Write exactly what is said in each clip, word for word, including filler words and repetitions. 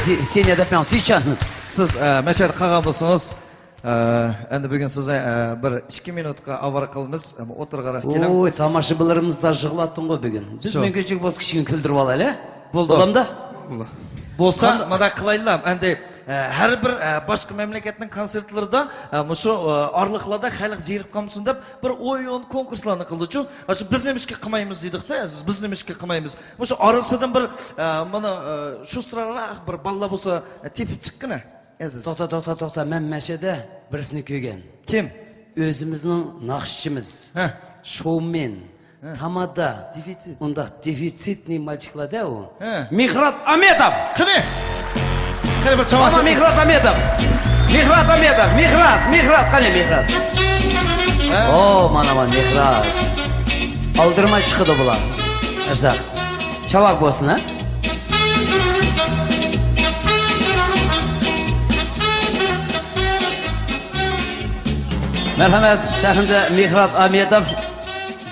سېنى دەپ مەن سىچان. سىز، ئە، مەشەدە قالغان بولسىڭىز، ئە، ئەمدى بۈگۈن سىزنى، ئە، بىر ئىككى مىنۇتقا ئاۋارە قىلىمىز. ئەمما ئوتتۇرىغا كېلىڭ. ئوي، تاماشىبىنلىرىمىزنى تاش يىغلاتتىڭغۇ بۈگۈن. بىز شۇ. مۈمكىنچىلىك بولسا كىچىككىنە كۈلدۈرۈۋالايلى. بولدى. بولامدا؟ بولدى. بولسا، قانداق؟ مۇنداق قىلايلى. ئەمدى، ئە، ھەر بىر، ئە، باشقا مەملىكەتنىڭ كونسېرتلىرىدا، ئە، مۇشۇ، ئە، ئارىلىقلاردا خەلق زېرىكىپ قالمىسۇن دەپ بىر ئويۇن، كونكۇرسلارنى قىلدىچۇ. ئاشۇ بىز نېمىشقا قىلمايمىز دېدۇقتا، ئەزىز، بىز نېمىشقا قىلمايمىز؟ مۇشۇ ئارىسىدىن بىر، ئە، مانا، ئە، شۇستۇرراق بىر بالىلار بولسا، ئە، تېپىپ چىققىنە، ئەزىز. توختا، توختا، توختا. مەن مەشەدە بىرسىنى كۆرگەن. كىم؟ ئۆزىمىزنىڭ ناخشىچىمىز. ھە. شوۋمېن. ھە. تامادا. دېفىتسىت. ئۇنداق دېفىتسىتنىي مالچىكلار-دە ئۇ. ھە. مېھرات ئامېتوف! قېنى؟ قېنى بىر چاۋاك مانا چېلىڭ. مېھرات ئامېتوف! مېھرات ئامېتوف! مېھرات! مېھرات! قېنى مېھرات؟ ھە؟ ئو، مانا، مانا مېھرات. ئالدىرىماي چىقىدۇ بۇلار. ئەرزاق. چاۋاك بولسۇن، ھە؟ مەرھەمەت، سەھنىدە مېھرات ئامېتوف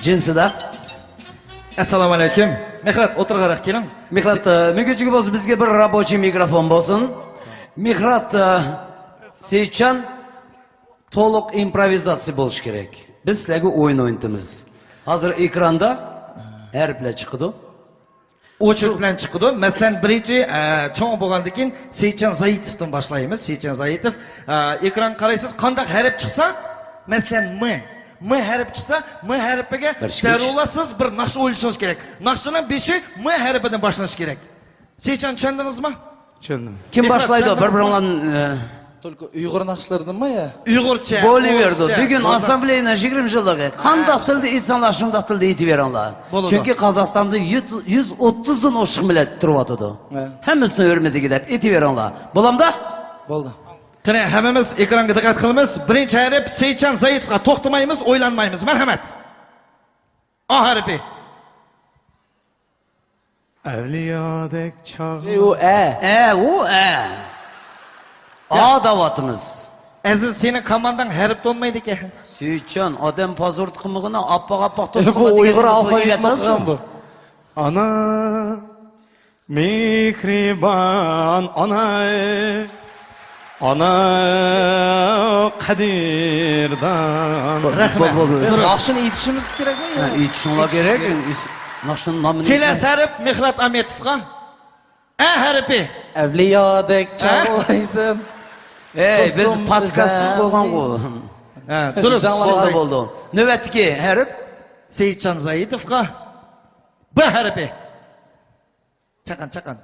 جىنسىدا. ئەسسالامۇ ئەلەيكۇم. مېھرات، ئوتتۇرىغا كېلىڭ. مېھرات، ئە، مۈمكىنچىلىك بولسا بىزگە بىر رابوچىي مىكروفون بولسۇن. مېھرات، ئە، سېيىتجان، تولۇق ئىمپروۋىزاتسىيە بولۇشى كېرەك. بىز سىلەرگە ئويۇن ئوينىتىمىز. ھازىر ئېكراندا ھەرپلەر چىقىدۇ. ئوچۇرت بىلەن چىقىدۇ. مەسىلەن، بىرىنچى، ئە، چوڭ بولغاندىن كېيىن سېيىتجان زايىتوۋدىن باشلايمىز. سېيىتجان زايىتوف، ئە، ئېكرانغا قارايسىز، قانداق ھەرپ چىقسا، مەسىلەن، م. م ھەرپ چىقسا، م ھەرپىگە بىر ئىككى، ئۈچ. دەرۇلا سىز بىر ناخشا ئويلىشىڭىز كېرەك. ناخشىنىڭ بېشى م ھەرپىدىن باشلىنىشى كېرەك. سېيىتجان، چۈشەندىڭىزمۇ؟ چۈشەندىم. كىم مېھرات، باشلايدۇ؟ چۈشەندىڭىزمۇ؟ بىر-بىرىڭلارنى، ئە، تولكا ئۇيغۇر ناخشىلىرىدىنمۇ يا؟ ئۇيغۇرچە. بولۇۋېرىدۇ. ئۇيغۇرچە. بۈگۈن بولدى. ئاسسامبلېيىنىڭ يىگىرمە يىللىقى. قانداق ھە. تىلدا ئېيتساڭلار، شۇنداق تىلدا ئېيتىۋېرىڭلار. بولىدۇ. چۈنكى قازاقىستاندا يۈز، يۈز ئوتتۇزدىن ئوشۇق مىللەت تۇرۇۋاتىدۇ. ھە. ھەممىسىنىڭ ھۆرمىتىگە دەپ ئېيتىۋېرىڭلار. بولامدا؟ بولدى. قېنى، ھەممىمىز ئېكرانغا دىققەت قىلىمىز. بىرىنچى ھەرپ سېيىتجان زايىتوفقا. توختىمايمىز، ئويلانمايمىز. مەرھەمەت. ئا ھەرپى. ئەۋلىيادەك چاغ. ئەي، ئۇ ئە. ئە، ئۇ ئە. ئا دەۋاتىمىز. ئەزىز، سېنىڭ كامانداڭ ھەرپ تونۇمايدىكەن. سۈيچان، ئادەم پازۇرت قىلمىغىنا، ئاپپاق-ئاپپاق توشقانلار بۇ ئۇيغۇر دېگەن ئالفاۋىتىنى ئويۇۋەتسەڭچۇ؟ ئاتقان بۇ. ئانا، مېھرىبان ئانا، ئانا قەدىردان. رەھمەت. بولدى، بولدى. بىز ناخشىنى ئېيتىشىمىز كېرەكمۇ يا؟ ھە، ئېيتىشىڭلار كېرەك. ناخشىنىڭ نامىنى كېلەسى ھەرپ مېھرات ئامېتوفقا. ئە ھەرپى. ئەۋلىيادەك ھە؟ چاغلايسەن. ئەي، بىز دوستۇم پاتىكاسىز ئۆزەلنى. بولغانغۇ. ھە، دۇرۇس. بولدى، بولدى. نۆۋەتتىكى ھەرپ. سېيىتجان زايىتوفقا. ب ھەرپى. چاقان، چاقان.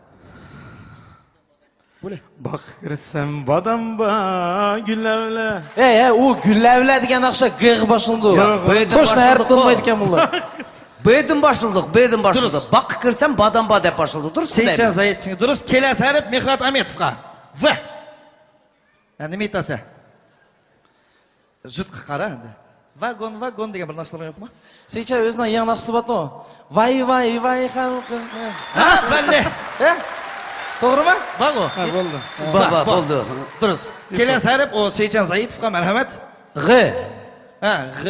بۇلى. باغقا كىرسەم بادام بار، گۈللەۋلە. ھەي، ھەي، ئۇ گۈللەۋلە دېگەن ناخشا گ غا باشلىنىدۇ. ياق، ب دىن باشلىدۇق. بوشنا ھەرپ تونۇمايدىكەن بۇلار. ب دىن باشلىدۇق، ب دىن باشلىدۇق. دۇرۇس. باغقا كىرسەم بادام بار دەپ باشلىدۇق. دۇرۇس دەيمەن. سېيىتجان زايىتوفنىڭ دۇرۇس. كېلەسى ھەرپ مېھرات ئامېتوفقا. ۋ. ھە، نېمە ئېيتاسەن؟ جۇتقا قارا ئەمدى. ۋاگون، ۋاگون دېگەن بىر ناخشىلار يوقمۇ؟ سېيىتجان ئۆزىنىڭ يېڭى ناخشىسى بارتۇ. ۋاي، ۋاي، ۋاي خەلقىم. ھە، بەللى. ھە؟ توغرىمۇ؟ بارغۇ؟ ھە، بولدى. بار، بار، بار. بولدى. دۇرۇس. كېلەسى ھەرپ ئۇ سېيىتجان زايىتوفقا مەرھەمەت. غ. ھە، غ.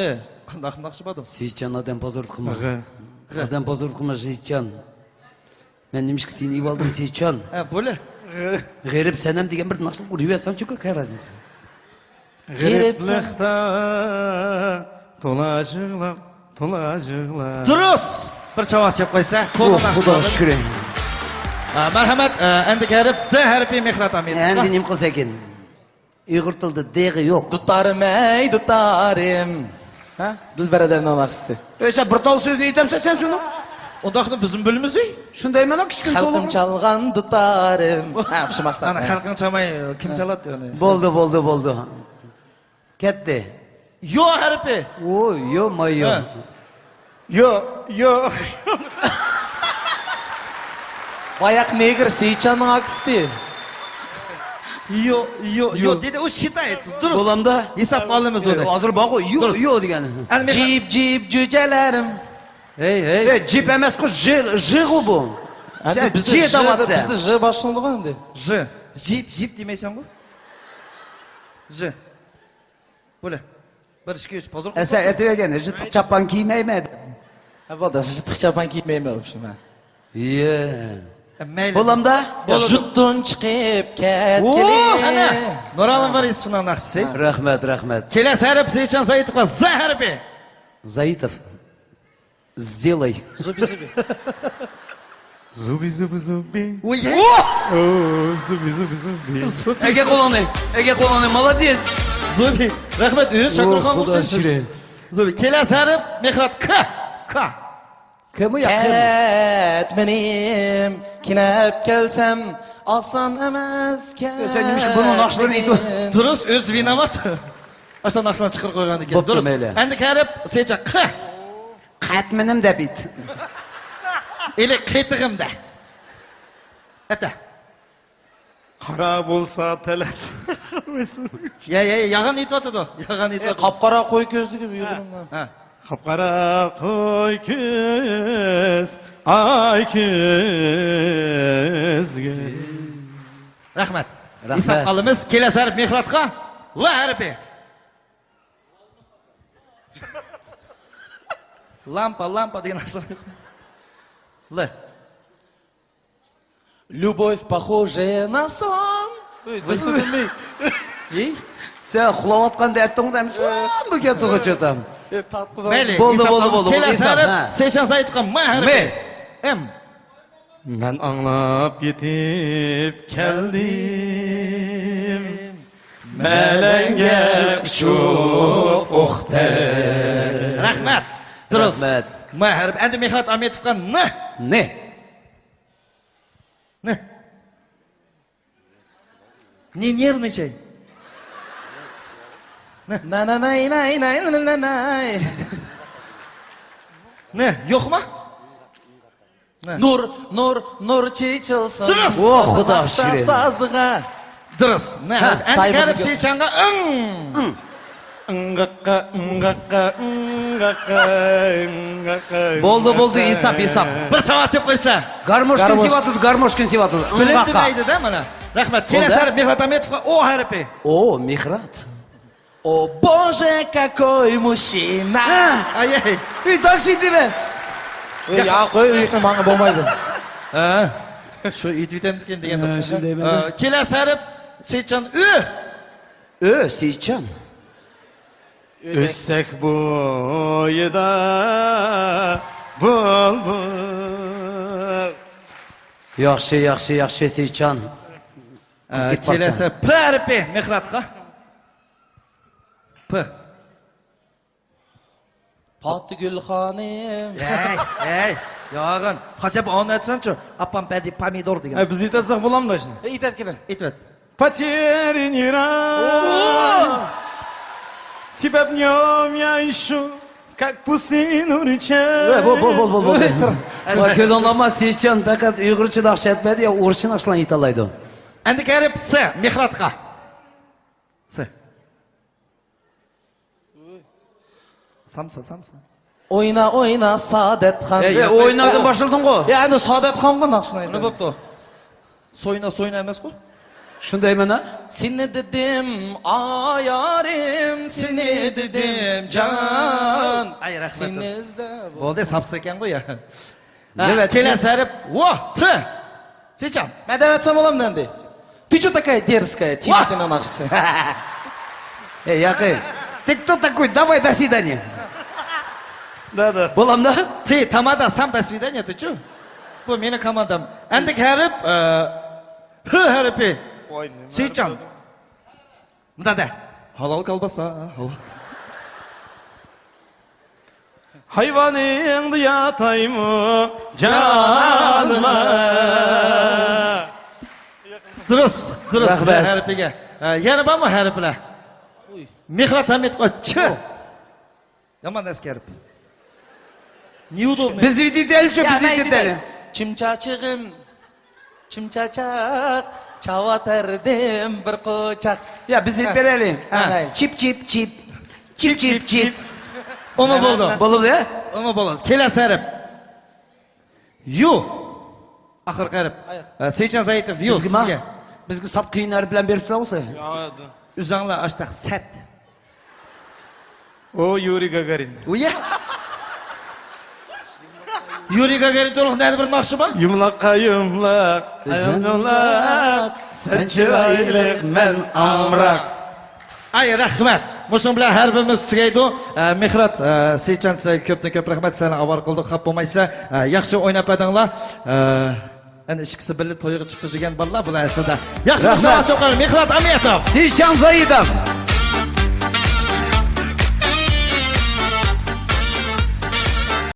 قانداق ناخشا بارتۇ؟ سېيىتجان ئادەم پازۇرت قىلما. غ. غ. ئادەم پازۇرت قىلما، سېيىتجان. مەن نېمىشقا سېنى ئېلىۋالدىم، سېيىتجان؟ ھە، بولى. غېرىب سەنەم دېگەن بىر ناخشىلىق ئۇرۇۋەتسەڭچۇ، كاكا رازىنسى. غېرىبلىقتا تولا يىغلاپ، تولا يىغلاپ. دۇرۇس! بىر چاۋاك چېلىپ قويسا، كونا ناخشا. خۇداغا شۈكرى. ھە، مەرھەمەت، ئە، ئەندىكى ھەرپ د ھەرپى مېھرات ئامېتوفقا. ئەندى نېمە قىلسا ئىكەن؟ ئۇيغۇر تىلىدا دېغى يوق. دۇتارىم ئەي دۇتارىم. ھە؟ دىلبەر ئادەمنىڭ ناخشىسى. ئەي، سەن بىر تال سۆزنى ئېيتەمسەن سەن شۇنى؟ ئۇنداقنى بىزمۇ بىلىمىز. شۇندايمەن، كىچىككىنە خەلقىم تولغان. چالغان دۇتارىم. ھە، ئوخشىماس. ئانا، خەلقىڭ چالماي كىم چالاتتى ئۇنى؟ بولدى، بولدى، بولدى. كەتتى. يو ھەرپى. ئو، يو، ماي يو. ھە. يو، يو. باياق نېگىر سېيىتجاننىڭ ئاكىسى. يو، يو، يو. يو دېدى، ئۇ شىتايت. دۇرۇس. بولامدا؟ ھېسابقا ئالىمىز ئۇنى. ھازىر بارغۇ، يو، دۇرۇس. يو دېگەن. ئەنە مېخ- جىپ، جىپ، جۈجەلەرىم. ھەي، ھەي. ئەي، جىپ ئەمەسقۇ، ژ، ژغۇ بۇ. ئەندى سەن بىزدە جى ژ، دەۋاتسەن. بىزدە ژ باشلىنىدىغۇ ئەندى. ژ. جىپ، جىپ دېمەيسەنغۇ. ژ. بولە. بىر ئىككى ئۈچ پازۇر. ئە، سەن ئېيتىۋەرگەن، يىرتىق چاپان كىيمەيمەن. ھە، بولدى، يىرتىق چاپان كىيمەيمەن، ئوبشېم، ھە. يە. مەيلى. بولامدا؟ بولىدۇ. يۇرتتىن چىقىپ كەتكىلى. ئەنە، نۇرالىم ۋارىسىنىڭ ناخشىسى. رەھمەت، رەھمەت. كېلەسى ھەرپ سېيىتجان زايىتوفقا، ز ھەرپى. زايىتوف. Сделай. زۇبى، زۇبى. زۇبى، زۇبى، زۇبى. ئۇي. ئو، زۇبى، زۇبى، زۇبى. ئەگە قولۇڭنى، ئەگە قولۇڭنى، مالادېس. زۇبى. رەھمەت، ئۆز شاكىرخان بولسۇن. زۇبى. كېلەسى ھەرپ، مېھرات، ك. ك. كمۇ يا كمۇ؟ كەتمىنىم، كېنەپ كەلسەم، ئاسان ئەمەس. سەن نېمىشقا بۇنىڭ ناخشىلىرىنى ئېيتىۋاتىسەن؟ دۇرۇس، ئۆزى ۋىناۋات. ئاشۇ ناخشىنى چىقىرىپ قويغاندىكىن. بوپتۇ، دۇرۇس. مەيلى. ئەندى كېلىپ سېيىتجان، ق. قەتمىنىم دەپ ئېيت. ئېلى قېتىغىم دە. ئەتە. قارا بولسا تەلەت. يا، يا، يا، يالغان ئېيتىۋاتىدۇ. يالغان ئېيتىۋاتىدۇ. قاپقارا قوي كۆزلۈكى بۇيرۇڭلار. قاپقارا قوي كۆز، ئاي كۆزلۈكى. رەھمەت. رەھمەت. ھېسابقا ئالىمىز. كېلەسى ھەرپ مېھراتقا. ل ھەرپى. لامپا، لامپا دېگەن ناخشىلار يوق. ل. Любовь похожая на сон. ئۆي، دۇرۇس دېمەي. ئى؟ سەن ئۇخلاۋاتقاندا ئەتتىڭ دەمسۇ؟ بۇ گەپ توغرا چۆتەم. ئى، تارتقۇزام. مەيلى، بولدى، ھېساب بولدى، قىلىمىز. بولدى، كېلەسى ھېساب، ھەرپ، ھە. سېيىتجان زايىتوفقا، م ھەرپى. م. ئېم. مەن ئاڭلاپ يېتىپ كەلدىم، مەلەڭگە ئۇچۇپ ئۇقتىم. رەھمەت. دۇرۇس. رەھمەت. م ھەرپ. ئەندى مېھرات ئامىتوفقا، ن. ن. ن. Не нервничай. ناي ناي ناي ناي ناي ناي. ن، يوقما؟ ن. نۇر، نۇر، نۇر چېچىلسۇن. دۇرۇس. ئو، خۇدا شۈكرى. سازىغا. دۇرۇس. ن. ھە، ئەندى كېلىپ سېيىتجانغا، ئىڭ. ئىڭ. ئىڭغاققا، ئىڭغاققا، ئىڭغاققا، ئىڭغاققا. بولدى، بولدى، ھېساب، ھېساب. بىر چاۋاك چېلىپ قويسا. گارموشكىنى سېۋىۋاتىدۇ، گارموشكىنى سېۋىۋاتىدۇ. ئىڭغاققا. بىلىندى دەيدۇ-دە مانا. رەھمەت. بولدى. كېلەسى ھەرپ مېھرات ئامىتوفقا، ئو ھەرپى. ئو، مېھرات. О боже, какой мужчина! ئاي، ئاي. ئۆي، دالشى دېمە. ئۆي، يا قوي، ئۆي، ماڭا بولمايدۇ. ھە. شۇ ئېيتىۋېتەمدىكىن دېگەن. ھە، شۇ دەيمەن. ئە، كېلەسى ھەرپ سېيىتجان، ئۆ. ئۆ، سېيىتجان. ئۆسەك بويىدا بۇلبۇل. ياخشى، ياخشى، ياخشى، سېيىتجان. ئە، قىز كېتىپ قالسا. كېلەسى پ ھەرپى مېھراتقا. پ. پاتىگۈل خانىم. ھەي، ھەي، ياغىن. خاجاپ ئاۋۇنى ئېيتسانچۇ. ئاپام پەدى پامىدور دېگەن. ئە، بىز ئېيتەتسەك بولامدۇ شۇنى؟ ئېيتەتكىنە. ئېيتىۋەت. Потерянный рай. Тебя в нём я ищу, как пустыню ручей. بول، بول، بول، بول، بول. كۆزۈڭنى ئالما، سېيىتجان پەقەت ئۇيغۇرچە ناخشا ئېيتمەيدۇ، يا ئورۇسچە ناخشىلارنى ئېيتالايدۇ. ئەندى كېلىپ س، مېھراتقا. س. سامسا، سامسا. ئوينا، ئوينا، سائادەتخان. ئەي، ئوينادىن باشلىدىڭغۇ؟ يا، ئەنە سائادەتخانغۇ ناخشىنى ئېيتىدۇ. بوپتۇ. سوينا، سوينا ئەمەسقۇ؟ شۇندايمەن ھە؟ سېنى دېدىم، ئايارىم، سېنى دېدىم، جان. ئەي، رەھمەت. سېنى ئىزدەپ. بولدى، سامسا ئىكەنغۇ يا. ھە، نۆۋەتتىكى. كېلەسى ھەرپ، ۋو، ت. سېيىتجان. مەن دەۋەتسەم بولامدۇ ئەمدى؟ Ты чё такая дерзкая, تىۋىتىنىڭ ناخشىسى. ئەي، ياقى. Ты кто такой? Давай, до свидания. Да, да. بولامدا؟ Ты тамада, сам до свидания, ты чё? بۇ مېنىڭ كاماندام. ئەندىكى ھەرپ، ئە، ھ ھەرپى. سېيىتجان. مۇنداق دە. ھالال كالباسا، ھالال. ھايۋانىڭدا ياتايمۇ جانىما. دۇرۇس، دۇرۇس. رەھمەت. ھەرپىگە. ھە، يەنە بارمۇ ھەرپلەر؟ مېھرات ھەمىتقا چ. يامان ئەسكى ھەرپ. Неудобно. بىز ئېيتىۋېتەيلىچۇ، بىز ئېيتىۋېتەيلى. چىمچاچىغىم. چىمچاچاق، چاۋاتاردىم بىر قوچاق. يا، بىز ئېيتىپ بېرەيلى. ھە. چىپ، چىپ، چىپ. چىپ، چىپ، چىپ. ئۇمۇ بولدى. بولدى يا؟ ئۇمۇ بولدى. كېلەسى ھەرپ. يۇ. ئاخىرقى ھەرپ. ئاياق. ھە، سېيىتجان زايىتوف، يۇ، بىزگىما؟ سىزگە. بىزگە ساپ قىيىن ھەرپلەرنى بېرىپ سالغۇسى. يا، ئۆزۈڭلار ئاشتاق سەت. ئۇ يۇرىي گاگارىن. ئۇ يا. يۇرىي گاگارىن تولۇق نەدە بىر ناخشا بار؟ يۇمىلاققا يۇملاق، ئايال يۇملاق، سەن چىرايلىق، مەن ئامراق. ئاي، رەھمەت. مۇشۇنىڭ بىلەن ھەربىرىمىز تۈگەيدۇ. ئە، مېھرات، ئە، سىچان، سىزگە كۆپتىن كۆپ رەھمەت، سەننى ئاۋارە قىلدۇق، خاپا بولمايسەن. ئە، ياخشى ئويناپ بەردىڭلار. ئە، ئەنە ئىككىسى بىللە تويغا چىققۇزىدىغان بالىلار بۇلار ئەسلىدە. ياخشى، رەھمەت. چاڭ چوققان مېھرات ئەمىيەتوف. سىچان زايىدوف.